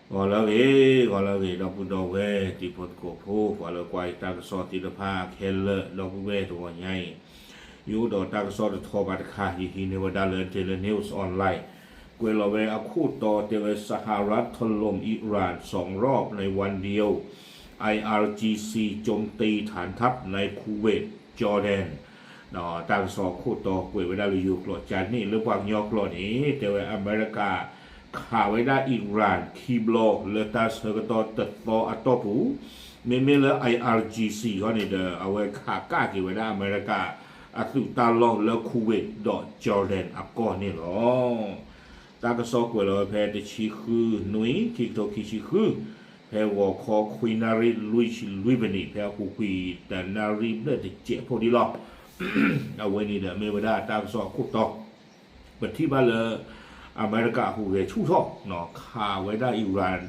ဂီၤလၢအဂ့ၤ, ဂီၤလၢအဂ့ၤ ဒီပုၢ်ဒီဝဲၢ်တံၤဖိသကိးဖိ ပှၤလၢကွၢ်ယတၢ်ကစီၣ်သ့ၣ်တဖၣ်ခဲလၢာ် ဒီပုၢ်ဝဲၢ်တဂီၤညါအံၤ, ယအိၣ်ဒီးတၢ်ကစီၣ်တထီဘၣ်တခါ ယဟံးန့ၢ်ဝဲဒၣ်လၢ Daily News Online, ကွဲးလီၤဝဲအခိၣ်တီတဲဝဲ สหรัฐถล่มอิหร่านสองรอบในวันเดียว ไออาร์จีซี โจมตีฐานทัพในคูเวต จอร์แดน တၢ်ကစီၣ်အခိၣ်တီကွဲးဝဲဒၣ်လၢယိၤကျိာ်ကန့ၣ် လၢပှၤကညီကျိာ်န့ၣ် တဲဝဲအမဲရကၤ ခးဝဲဒၣ်အံရၣ်ခံဘျီလၢတၢ်ဆၢကတီၢ်တသီအတီၢ်ပူၤ, မ့မ့ၢ်လၢ ไออาร์จีซี ခီန့ၣ်ဒီး အဝဲခးကၣ်က့ၤဝဲဒၣ်အမဲရကၤ အသုးတၢ်လီၢ်လၢ Kuwait ဒီး Jordan အကီၢ်န့ၣ်လီၤ. တၢ်ကစီၣ်ကွဲးလီၤဝဲဖဲတဆံဃုနွံ ခံကထိခံဆံဃု, ဖဲဂီၤခီခွံနၣ်ရံၣ်လွံၢ်ဆံလွံၢ်မံးနံး ဖဲအပူၤကွံာ်တနၣ်ရံၣ်ဘျဲၣ်တစဲးဖိဒံးလီၤ. အဝဲန့ၣ်ဒီးမ့ၢ်ဝဲဒၣ်တၢ်ကစီၣ်အခိၣ်တီ ပထံၣ်ဘၣ်လၢ အမဲရကၤဟူးဂဲၤဆူၣ်ထီၣ် ခးဝဲဒၣ်အံရၣ်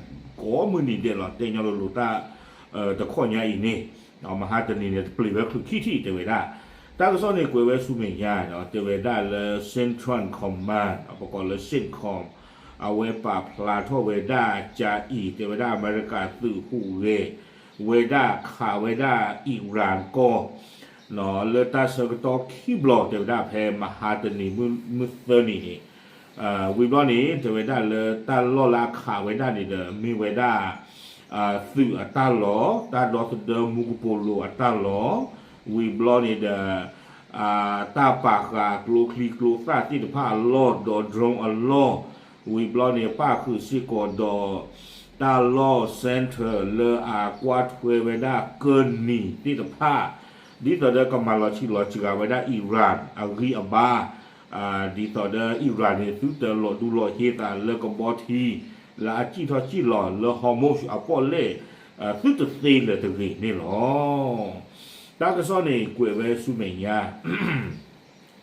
ကိးမုၢ်နံၤဒဲးလီၤ တဲညီလိၤလိၤတၢ် တခီညါအံၤန့ၣ် မဟါတနံၤန့ၣ် တပျံၤဝဲချုးခံထံၣ်တဲဝဲဒၣ်, တၢ်ကစီၣ်န့ၣ်ကွဲးဝဲဆူမဲာ်ညါ တဲဝဲဒၣ်လၢ Central Command ပကိးလၢ CENTCOM အဝဲပာ်ဖျါထီၣ်ဝဲဒၣ်ကၠါအံၤ တဲဝဲဒၣ်အမဲရကၤသုးဟူးဂဲၤ ဝဲဒၣ်ခးဝဲဒၣ်အံရၣ်ကီၢ် လၢတၢ်ဆၢကတီၢ်ခံဘျီ တဲဝဲဒၣ်ဖဲမဟါတနံၤမုၢ်သၢနံၤန့ၣ်, ဝံၤဘျီန့ၣ် တဲဝဲဒၣ်လၢတၢ်လီၢ်လၢအခးဝဲဒၣ်န့ၣ်ဒီး မ့ၢ်ဝဲဒၣ် သုးအတၢ်လီၢ် တၢ်ဒီသဒၢမူကပိာ်လိၤအတၢ်လီၢ်, ဝံၤဘျီန့ၣ်ဒီး တၢ်ပာ်ဃာ်ကျိချံကျိသၣ်သ့ၣ်တဖၣ်အလီၢ် ဒီး drone အလီၢ်, ဝံၤဘျီန့ၣ် ပၣ်ဃုာ်စ့ၢ်ကီးဒီး တၢ်လီၢ် center လၢအကွၢ်ထွဲဝဲဒၣ်ကၢၢ်နံၤသ့ၣ်တဖၣ်, ဒ်သိးဒီးကမၤလီၤဆံးလီၤစှၤဝဲဒၣ်အံရၣ်အဂံၢ်အဘါ, ဒ်သိးဒီးအံရၣ်န့ၣ် သုတလီၤဒူလီၤဟ့သးလၢကဘီထံ လၢအစံၣ်ထီၣ်စံၣ်လီၤလၢ Hormuz အပီၣ်လဲၣ် သုတသ့လၢၤတဂ့ၤန့ၣ်လီၤ. တၢ်ကစီၣ်န့ၣ်ကွဲးဝဲဆူမဲာ်ညါ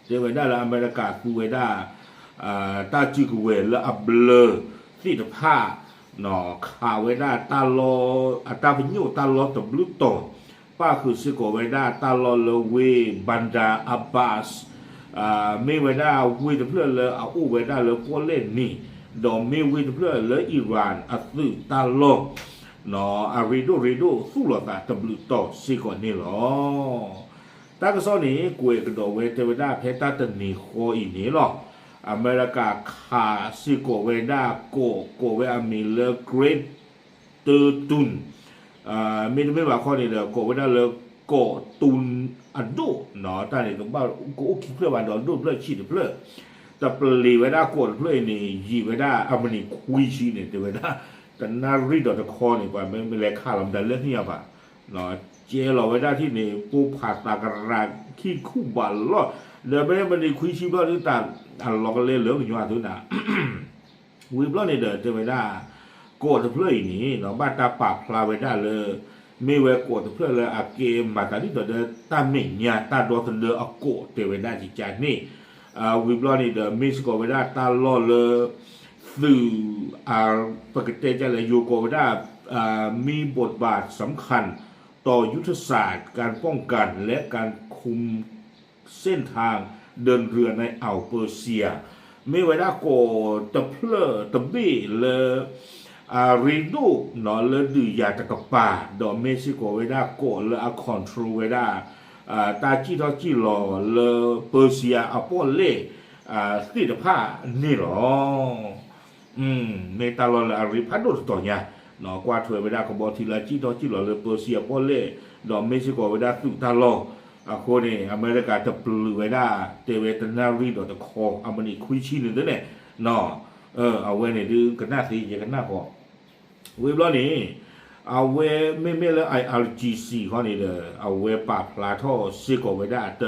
တဲဝဲဒၣ်လၢအမဲရကၤသူဝဲဒၣ် တၢ်စုကဝဲၤလၢအဘျၢသ့ၣ်တဖၣ် ခးဝဲဒၣ်တၢ်လီၢ် အတၢ်ပညိၣ်တၢ်လီၢ်တဘျုးတီၤ, ပၣ်ဃုာ်စ့ၢ်ကီးဝဲဒၣ်တၢ်လီၢ်လၢဝ့ၢ် Bandar Abbas မ့ၢ်ဝဲဒၣ်ဝ့ၢ်တဖျၢၣ်လၢအအိၣ်ဝဲဒၣ်လၢပီၣ်လဲၣ်နံၤ, ဒီးမ့ၢ်ဝ့ၢ်တဖျၢၣ်လၢအံရၣ်အသုးတၢ်လီၢ် အရ့ဒိၣ်ရ့ဒိၣ်သူၣ်လီၤသးတဘျုးတီၤစ့ၢ်ကီးန့ၣ်လီၤ. တၢ်ကစီၣ်န့ၣ် ကွဲးကဒီးဝဲတဲဝဲဒၣ်ဖဲတၢ်တနံၤဃီအံၤန့ၣ်လီၤ. အမဲရကၤခးစ့ၢ်ကီးဝဲဒၣ်ကီး ကိးဝဲအမံၤလၢ Great Tetun မ့တမ့ၢ်ဘၣ်ခီန့ၣ်ဒီး ကိးဝဲဒၣ်လၢကီးတူၢ်အဒိၣ်, တၢ်န့ၣ် ကဘၣ်ကအိၣ်ခံဖျၢၣ်ဘၣ်ဒီး ဒိၣ်တဖျၢၣ်ဆံးတဖျၢၣ်, တပျံၤဝဲဒၣ်ကီးတဖျၢၣ်အံၤန့ၣ် ယံာ်ဝဲဒၣ်အမံးနံးခွံဆံန့ၣ် တဲဝဲဒၣ် တနၣ်ရံၣ်ဒီးတခီန့ၣ် ပှၤမ့ၢ်လဲၤခးလီၤမတၤလၢန့ၣ်အဘၣ်, ကဲလီၤဝဲဒၣ်ထံၣ်န့ၣ် ပိၢ်ဖးသးကရၢခံခူၣ်ဘၣ်လီၢ်, ဒီးမ့ၢ်မံးနံးခွံဆံဘျီဒုးတၢ်အလီၤကလဲလၢကညီအသုးနၤ ဝံၤဘျီန့ၣ်ဒီး တဲဝဲဒၣ် ကီးတဖျၢၣ်အံၤန့ၣ် ဘၣ်တၢ်ပာ်ဖျါဝဲဒၣ်လၢ မ့ၢ်ဝဲကီးတဖျၢၣ်လၢအကဲမၤသးဒ်သိးဒီးတၢ်မဲာ်ညါတၢ်ဒီသဒၢအကီးတဲဝဲဒၣ်ကကန့ၣ်, ဝံၤဘျီန့ၣ်ဒီး မ့ၢ်စ့ၢ်ကီးဝဲဒၣ်တၢ်လီၢ်လၢ သုး ပကတဲကလဲၣ် ယိၤကိးဝဲဒၣ် มีบทบาทสำคัญต่อยุทธศาสตร์การป้องกันและการคุม เส้นทางเดินเรือในอ่าวเปอร์เซีย မ့ၢ်ဝဲဒၣ်ကီးတဖျၢၣ်တဘ့ၣ်လၢ အရ့ဒိၣ်လၢဒုးယၤတကပၤ, ဒီးမ့ၢ်စ့ၢ်ကီးဝဲဒၣ်ကီးလၢအ control ဝဲဒၣ် တၢ်စံၣ်ထီၣ်စံၣ်လီၤလၢ ပၢၤစံယၤအပီၣ်လဲၣ် သ့ၣ်တဖၣ်န့ၣ်လီၤ. မ့ၢ်တၢ်လီၢ်လၢအရ့ဖးဒိၣ်တတီၤညါ, ကွၢ်ထွဲဝဲဒၣ်ကဘီထံလၢအစံၣ်ထီၣ်စံၣ်လီၤလၢပၢၤစံယၤပီၣ်လဲၣ်, ဒီးမ့ၢ်စ့ၢ်ကီးဝဲဒၣ်သုးတၢ်လီၢ်, အဃိန့ၣ် အမဲရကၤတပျုာ်ဝဲဒၣ် တဲဝဲတနၣ်ရံၣ်ဒီးတခီ အမံးနံးခွံဆံန့ၣ်သ့န့ၣ်, အဝဲန့ၣ်ဒုးကနၣ်သ့ယကနၣ်ဃီ ဝံၤဘျီန့ၣ် အဝဲမ့မ့ၢ်လၢ I R G C ခီန့ၣ်ဒီး အဝဲပာ်ဖျါထီၣ်စ့ၢ်ကီးဝဲဒၣ်တ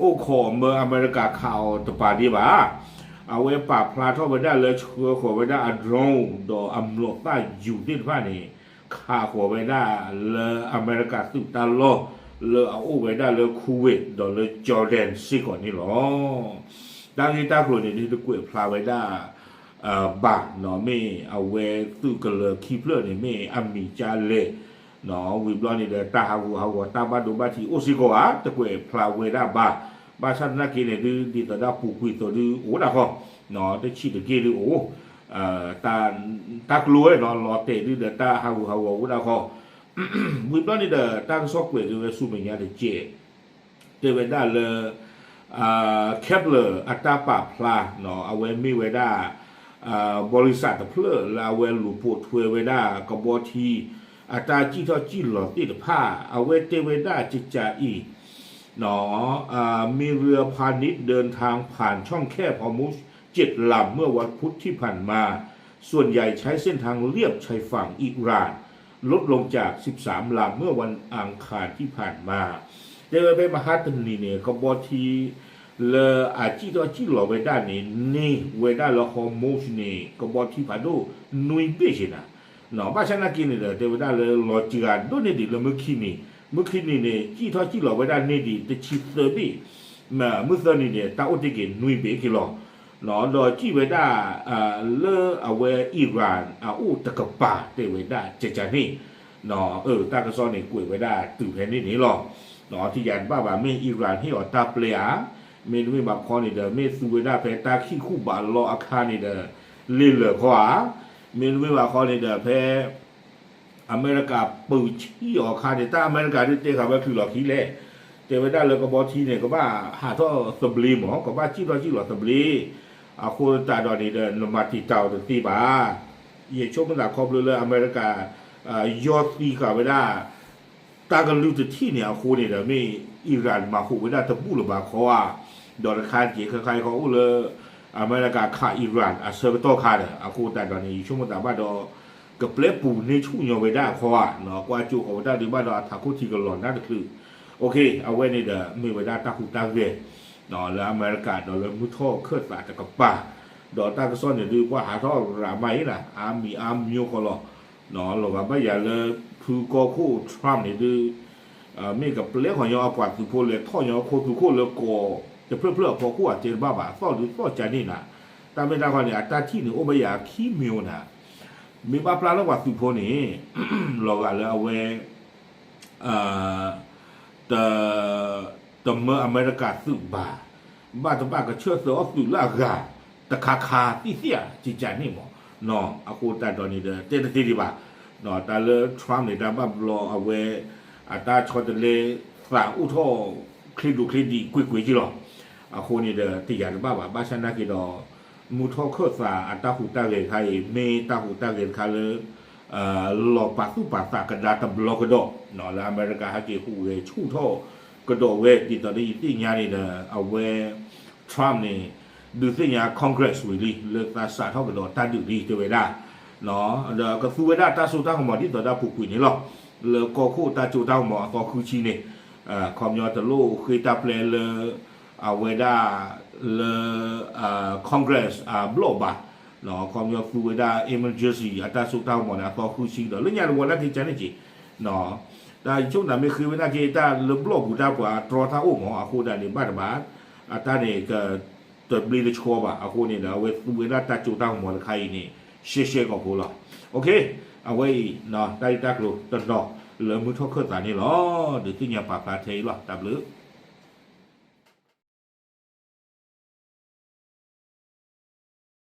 အိၣ်ခိးမၢအမဲရကၤခးအီၤတပာ်ဒံးဘၣ်. အဝဲပာ်ဖျါထီၣ်ဝဲဒၣ်လၢဆှၢဃီၤဝဲဒၣ်အ drone ဒီးအမျိာ်သၣ်ယူၤသ့ၣ်တဖၣ်န့ၣ် ခးဃီၤဝဲဒၣ်လၢအမဲရကၤသုးတၢ်လီၢ် လၢအအိၣ်ဝဲဒၣ်လၢ Kuwait ဒီးလၢ Jordan စ့ၢ်ကီးန့ၣ်လီၤ. တၢ်ဂ့ၢ်တၢ်ကျိၤန့ၣ်ဒုးတကွဲးဖျါဝဲဒၣ် ဘၣ်နီၤ မ့ၢ်အဝဲသုးကလၢၤခံဖျၢၣ်န့ၣ် မ့ၢ်အမံၤကၢလဲၣ်နီၤ ဝံၤဘျီန့ၣ်ဒီး တၢ်ဟးဂူာ်ဟးဂီၤ တၢ်ဘၣ်ဒိဘၣ်ထံးအိၣ်စ့ၢ်ကီးဧါ တကွဲးဖျါဝဲဒၣ်ဘၣ်. ဘၣ်ဆၣ်သနာ်က့န့ၣ်ဒုး ဒ်သိးဒၣ်ပူၤကွံာ်သိးဒုးအိၣ်ဒၣ်ဃီ တဆံးတက့ၢ်ဒုးအိၣ် တၢ်ကျိၤဝဲနီၤ လီၤတဲာ်ဒုဒီးတၢ်ဟးဂူာ်ဟးဂီၤဝဲဒၣ်ခီ, ဝံၤဘျီန့ၣ်ဒီး တၢ်ကစီၣ်ကွဲးက့ၤဝဲဆူမဲာ်ညါတက့ၢ် တဲဝဲဒၣ်လၢ Kepler အတၢ်ပာ်ဖျါ အဝဲမ့ၢ်ဝဲဒၣ် ဘီရံစးတဖျၢၣ်လၢအဝဲလူၤပိာ်ထွဲဝဲဒၣ်ကဘီထံ အတၢ်စံၣ်ထီၣ်စံၣ်လီၤသ့ၣ်တဖၣ် အဝဲတဲဝဲဒၣ်ကကးအံၤ มีเรือพาณิชย์เดินทางผ่านช่องแคบฮอร์มุซ เจ็ดลำ เมื่อวันพุธที่ผ่านมา ส่วนใหญ่ใช้เส้นทางเลียบชายฝั่งอิหร่าน ลดลงจาก สิบสามลำ เมื่อวันอังคารที่ผ่านมา တဲဝဲဖဲမဟါတနံၤန့ၣ် ကဘီထံ လၢအစံၣ်ထီၣ်စံၣ်လီၤဝဲဒၣ်န့ၣ် န့ၢ်ဝဲဒၣ်လၢ Hormuz န့ၣ် ကဘီထံဖးဒိၣ်နွံဘ့ၣ်က့ၤနၤ, ဘၣ်ဆၣ်နာ်က့န့ၣ်ဒီး တဲဝဲဒၣ်လၢလီၤစှၤဒိၣ်န့ၢ်ဒံးလၢမုၢ်ခံနံၤ, မုၢ်ခံနံၤန့ၣ် စံၣ်ထီၣ်စံၣ်လီၤဝဲဒၣ်န့ၢ်ဒံးတဆံသၢဘ့ၣ်, မုၢ်သၢနံၤန့ၣ် တၢ်အိၣ်တ့ၢ်က့ၤနွံဘ့ၣ်က့ၤလီၤ. ဒီးစံၣ်ဝဲဒၣ် လၢအဝဲ Iran အအိၣ်တကပၤ တဲဝဲဒၣ်ကကးန့ၣ် တၢ်ကစီၣ်န့ၣ်ကွဲးဝဲဒၣ်တုၤဖဲန့ၣ်န့ၣ်လီၤ. ထံၣ်ယၤတဘၣ်ဘၣ် မ့ၢ် Iran ဟ့ၣ်အီၤတၢ်ပျဲဧါ, မ့တမ့ၢ်ဘၣ်ခီန့ၣ်ဒီး မ့ၢ်သူဝဲဒၣ်ဖဲတၢ်ခံၣ်ဃူဘၣ်လီအခါန့ၣ်ဒီး လ့ၢ်လၢာ်ခီဧါ, မ့တမ့ၢ်ဘၣ်ခီန့ၣ်ဒီး ဖဲ အမဲရကၤပၢၢ်ဆံၣ်အီၤအခါန့ၣ် တၢ်အမဲရကၤဒုးတဲဃာ်ဝဲချုးလီၤခံလဲၣ်, တဲဝဲဒၣ်လၢကဘီထံန့ၣ် ကဘၣ်ဟးထီၣ်သဘျ့မး ကဘၣ်စံၣ်ထီၣ်စံၣ်လီၤသဘျ့, အဃိသတးဒီးန့ၣ်ဒီး နမၤတံာ်တာ်အီၤတသ့ဘၣ်. ယဆိကမိၣ်သးခီဖျိလၢအမဲရကၤ ယီၢ်သံဃာ်ဝဲဒၣ် တၢ်ကလုၢ်တထံၣ်န့ၣ်အဃိန့ၣ်ဒီး မ့ၢ် Iran မၤဃုာ်ဝဲဒၣ်တဘူၣ်လၢၤဘၣ်ခီဧါ, ဒီးတခါတက့ၢ် ခဲခါအံၤဃီအိၣ်လၢ အမဲရကၤခး Iran အဆၢကတီၢ်ခါဒီး အဃိသတးဒီးန့ၣ် ယဆိကမိၣ်သးဘၣ်ဒီး ကပျဲပူၤန့ၢ်ဆူၣ်ညီဝဲဒၣ်အခီဧါ, ကွၢ်ကၠိဃီၤဝဲဒၣ်ဒုးဘၣ်ဒီးအထးခိၣ်ထံကလီၤနၢ်တချုး, အဝဲန့ၣ်ဒီး မ့ၢ်ဝဲဒၣ်တၢ်ဟူးတၢ်ဂဲၤ လၢအမဲရကၤဒီးလၢမုၢ်ထီၣ်ခၢၣ်သးတကပၤ, ဒီးတၢ်ကစီၣ်န့ၣ်ဒုး ပှၤဟးထီၣ်ရၤမးအံၤနၤ အါမံၤအါမျိၤဃီလီၤ. လီၤဂာ်ဘၣ်ယၤလၢ ဖုကီၢ်ခိၣ် Trump န့ၣ်ဒုး မ့ၢ်ကပျဲဃီၤညီအပှၤသုးဖိလဲၤထီၣ်ညီအခိၣ်သုးခိၣ်လၢကီၢ်တဖျၢၣ်ဖျၢၣ်အဖီခိၣ်အတဲတဘၣ်ဘၣ် အသီၣ်ဒုးသီၣ်ကန့ၣ်နၤ, တၢ်မ့ၢ်တၢ်ခီန့ၣ် အတၢ်ထံၣ်န့ၣ်အိၣ်ဘၣ်ယၤခံမျိၤနၤ, မ့ၢ်ဘၣ်ပျၢ်လၢပှၤသုးဖိန့ၣ် လီၤဂာ်လၢအဝဲ တ တမၢအမဲရကၤသုးဘၣ်, ဘၣ်တဘၣ်ကဆၢၣ်သၢအီၣ်သုးလၢအဂၤ တခါခါသံၣ်သ့ၣ်ဧါကကန့ၣ်မး, အဃိသတးဒီးန့ၣ်ဒီး တဲတသ့ဒံးဘၣ်, တၢ်လၢ Trump န့ၣ် တၢ်ဘၣ်ဘျီအဝဲ အတၢ်ဆီတလဲသးအိၣ်ထီၣ် ချ့ဒိၣ်ချ့ဒံးကွ့ၢ်ကွ့ၢ်က့လီၤ. အဃိန့ၣ်ဒီး တယာ်တဘၣ်ဘၣ် ဘၣ်ဆၣ်နာ်က့ဒီး မုၢ်ထီၣ်ခၢၣ်သးအတၢ်ဟူးတၢ်ဂဲၤတခါအံၤ မ့ၢ်တၢ်ဟူးတၢ်ဂဲၤတခါလၢ လီၤပာ်သူၣ်ပာ်သးကဒါတဘျီကဒီး လၢအမဲရကၤဟဲက့ၤဟူးဂဲၤဆူၣ်ထီၣ်ကဒီးဝဲ ဒ်သိးဒီးယသ့ၣ်ညါန့ၣ်ဒီး အဝဲ Trump န့ၣ် ဒုးသ့ၣ်ညါ Congress ဝံၤလံ လၢသးစးထီၣ်ကဒီးတၢ်ဒုးလံတဲဝဲဒၣ်, ဒီးကသူဝဲဒၣ်တၢ်စိတၢ်ကမီၤဒ်သိးဒီးပူၤကွံာ်န့ၣ်လီၤ. လၢကီၢ်ခိၣ်တၢ်စိတၢ်ကမီၤအသီဃုဆံန့ၣ် ခီပညီတလိၣ်ဃ့တၢ်ပျဲလၢ အဝဲဒၣ်လၢ Congress အဘျီၣ်ဘၣ်, ခီပညီသူဝဲဒၣ် emergency အတၢ်စိတၢ်ကမီၤန့ၣ် အသီဃုဆံဒီး လၢညါတဝီနာ်က့ကန့ၣ်က့ၤ, တၢ်ယဆိကမိၣ်သးမ့ၢ်ဃ့ဝဲနာ်က့ တၢ်လၢဘျီၣ်ပူၤတၢ်ပှၤတြီတၢ်အိၣ်မး အဃိဒၣ်န့ၣ် ဘၣ်တဘၣ် အတၢ်န့ၣ် တဘျ့တဆှီဘၣ် အဃိန့ၣ်ဒီး အဝဲသူဝဲဒၣ်တၢ်စိတၢ်ကမီၤတခါအံၤန့ၣ် ရှဲရှဲကီၢ်ဖိလီၤ. အဝဲအံၤ တၢ်ဂ့ၢ်တၢ်ကျိၤတနီၤလၢမုၢ်ထီၣ်ခၢၣ်သးန့ၣ်လီၤ. ဒုးသ့ၣ်ညါပာ်ဖျါထဲအံၤလီၤ. တၢ်ဘျုး